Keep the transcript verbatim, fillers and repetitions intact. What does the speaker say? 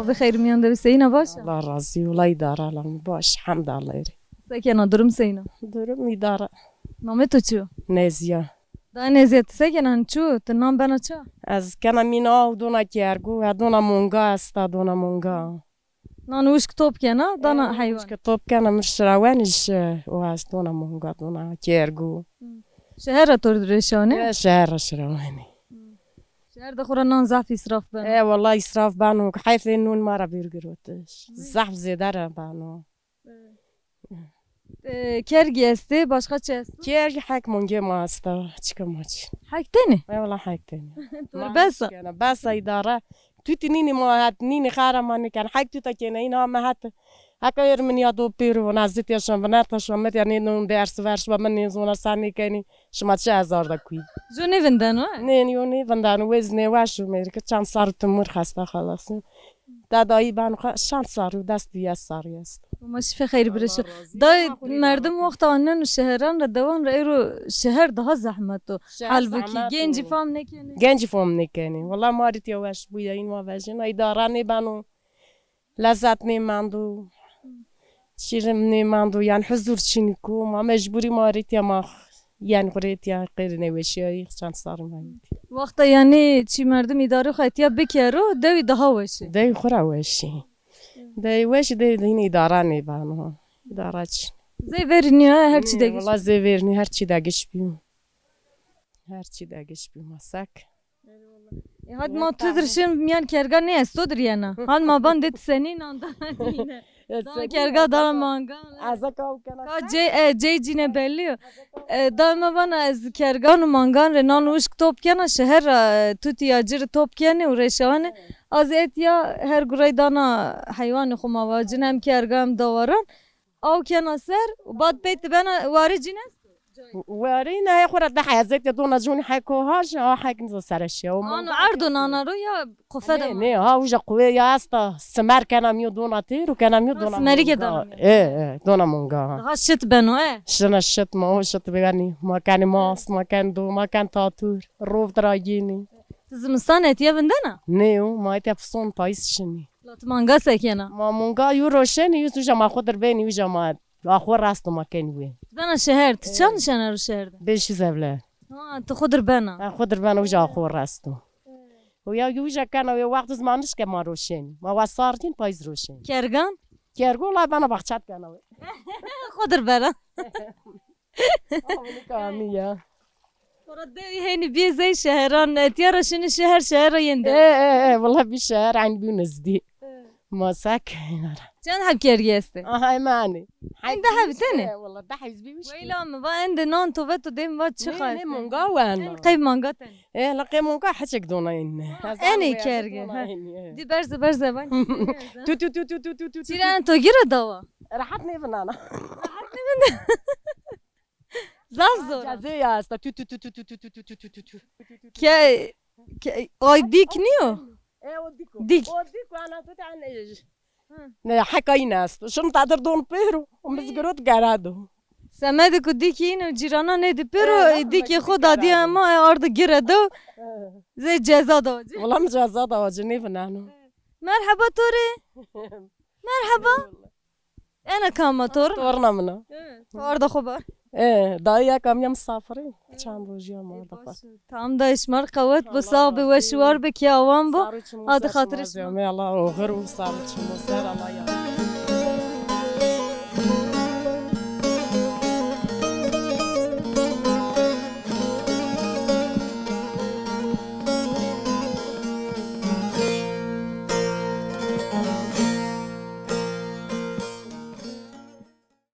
Di xeyr miyan de bi seyna baş a? Allah razî, wela îdare la mi baş, hemd Allah'e rê. Se kena, durum seyna? Durum îdare. Namê to çi yo? Neziya. Da Neziya, ti se kena, çi yo? Ti nan bena ça? Ez kena mîna aw, dona kergû, e, dona monga esta, dona monga. Nan û wişk top kena, dana heywan. Wişk top kena, mir şirawen ji, o ez dona monga, dona kergû. Şeher ra to rê reşane? E, şeher ra şirawenî. Şeher de xo ra nan zaf îsraf beno. E, wela îsraf beno. Heyf ê nun ma ra bêr girotiş. Zaf zêde ra beno. E, kergî estê, başka çi esto? Kergî hek mongê ma esta. Çika ma çi? Hek tenê? E, wela hek tenê. Tor bes a. Bes a îdare. Tutî nînî ma het, nînî xara ma nêken. Hek tuta kêne, îna ma het. Heka êr min ya do pêro, vana zitya şan, vana ta şan, met ya nê nun ders verş ba, min nêzona sa nêkenî. Şima çi ezar da kuy? Jo nêvindeno, e? Nê, yo nêvindeno, wez nêweş o mêrike, çend sar timur xesta xelas o. Dadayî ben xwe şan sar o, dest vîyes sar est. Ma şifê xeyr bireşo. Day merdim wexta aneno şeheran ra, dewan ra, êro şeher daha zehmet o. Halbukî zehmet o. Gencî fam nêkenê. Gencî fam nêkenê. Wela ma rîtya weş bûye, în ma vejêna, îdara nêbeno. Lezet nêmendo. Şîrin nêmendo, yanî huzur çinî ku ma mecbûrî ma rê tiya ma, yanî xwu rê tiya qêrê nêweşîyayî çend sarî ma yî. Wexta yanî çî merdim îdarê xwu etiya bikero, dewî daha weş ê. Dewî xwu ra weş ê. Dewî weş ê, dewî de yine îdara nêbeno. Îdara çin. Zey verî nîyo, her çî de giş. Wela zey verî nîyo, her çî de giş bîyo. Her çî de giş bîyo, ma sek. E, had ma tu dir şin miyan kerga nê esto dir yena. Had ma ban de ti senî nan da dîne. Dan kerga, dan mangan. Ez a kaw kena. Ka cey, e, cey cîne bellî yo. E, da ma vana ez kergan û mangan rê nan û uşk top kena, şeher ra, e, tutî ya ci rê top kenê û rêşewanê. Az etiya her gurey dana heywanê xwu ma vacin, hem kerga hem dawaran. Aw kena ser û bad pey ti bena warê cîne. Warê ne, xora de hezet ya dona cûnî heko ha, ha hek nizo sereşiya. O ano erdo nana ro ya qufeda. Ne, ne, ha uja quwe ya esta, simer kena miyo dona têr û kena miyo dona. Simerî ke dona. E, e, dona monga. Daha şit beno, e. Şina şit ma, o şit beni. Ma kenî mast, ma kenî do, ma kenî tatûr. Rov dira gênî. Ti zimistan etiya vindena? Ne o, ma etiya pison payîz şinî. La ti manga se kena? Ma manga yu roşenî, yu uja ma xwu dir benî, uja ma, ma xwu rast ma kenî wê. Ti bena şeher, ti çand şena ro şeher de? Beş yüz evle. Ha, ti xwu dir bena? Ha, xwu dir bena, uja xwu rast o. O ya yu uja kena wê, wext zimanîş ke ma roşenî. Ma wa sar cîn payîz roşenî. Kergan? Kergo la bena baxçat kena wê. Xwu dir bena. Amî ya. Xora dewî hênî bîyê zey şeheran, etiya ra şinî şeher, şeher ra yên de. E, e, e, wela bî şeher, eyn bî nizdî. E. Ma sek. Çend heb kergî estê? Aha, emanî. Ende heb tenê? E, wela de heb bî wî. Weyla mi va ende nan to veto dêm va çi xayf. Ne, ne, manga wen. Qey manga tenê. E, la qey monka heçek dona înne. Enê kerge, ha. Dî berze, berze, bak. Tu, tu, tu. Çîren to gire dawa? Rehet nêvinana. Rehet nêvinde. Zaf zor. Cezê ya esta. Tu, tu, tu. Ke, ke, ay dîk nîyo? E, o dîk o. Dîk. O dîk o, ana tu te anne. Ne, heka yine esto. Şim tadir don pêro, o mizgirot gerado. Semedê ku dîkî yine cîrana nêdi pêro, e, dîkê xo dadîya ma, e, ardi gire do. Zê ceza da ci. Wela mi ceza da ci, nêvineno. Merheba to rê. Merheba. Ena kama tor? Torna min a. E, to arda xo bar. E, dayî ya kamîya misafirî. Çend rojî ya ma arda xo. Tam da şima rê qewet bo, sax bê, weş û war bê, kê awan bo. Hadi xatirê şima. Allah oxir û sar çimo ser Allah ya.